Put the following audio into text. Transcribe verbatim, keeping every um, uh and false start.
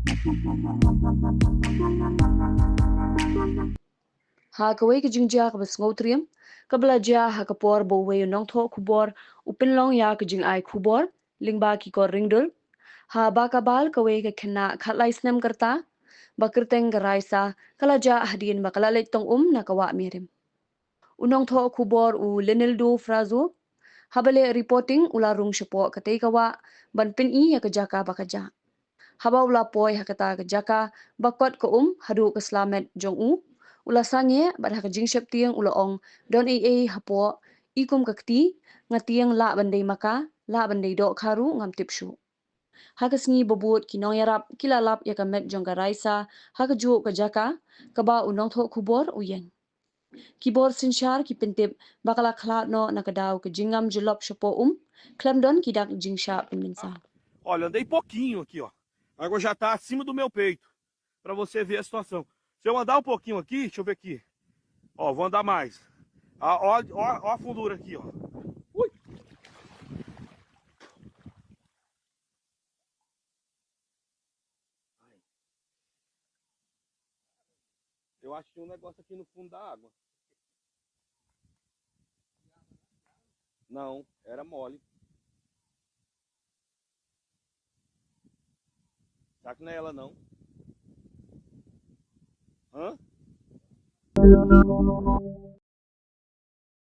Ha kawei ka jingjia kaba sngewtriem, kaba la jia ha ka por ba uwei u nongthoh khubor u pynlong ïa ka jingai khubor lyngba ki kor ringdur, ha Bakabal kawei ka khynnah khatlai snem ka rta, ba kyrteng ka Raisa, ka la jah hadien ba ka la leit tong um na ka wah Miarim. U nongthoh khubor u Lenildo Frazo, haba leh reporting u la rung shapoh katei ka wah ban pyni ïa ka jaka ba ka jah. Haba u la poi ha kata ka jaka ba kot ka um haduh ka sla met jong u, u la sangeh bad ha ka jingsheptieng u la ong, don ei ei hapoh, i kum ka kti, nga tieng lah ban dei ma ka, lah ban dei dohkha ruh ngam tip shuh. Ha ka sngi ba bud ki nongïarap ki la lap ïa ka met jong ka Raisa ha kajuh ka jaka kaba u nongthoh khubor u ïeng. Ki bor synshar ki pyntip ba ka la khlad noh na ka daw ka jingngam jyllop shapoh um, khlem don ki dak jingshah pynmynsaw. Olha, andei pouquinho aqui, ó. A água já tá acima do meu peito, pra você ver a situação. Se eu andar um pouquinho aqui, deixa eu ver aqui. Ó, vou andar mais. Ó, ó, ó, ó a fundura aqui, ó. Ui! Eu acho que tinha um negócio aqui no fundo da água. Não, era mole. Será que não é ela, não? Hã?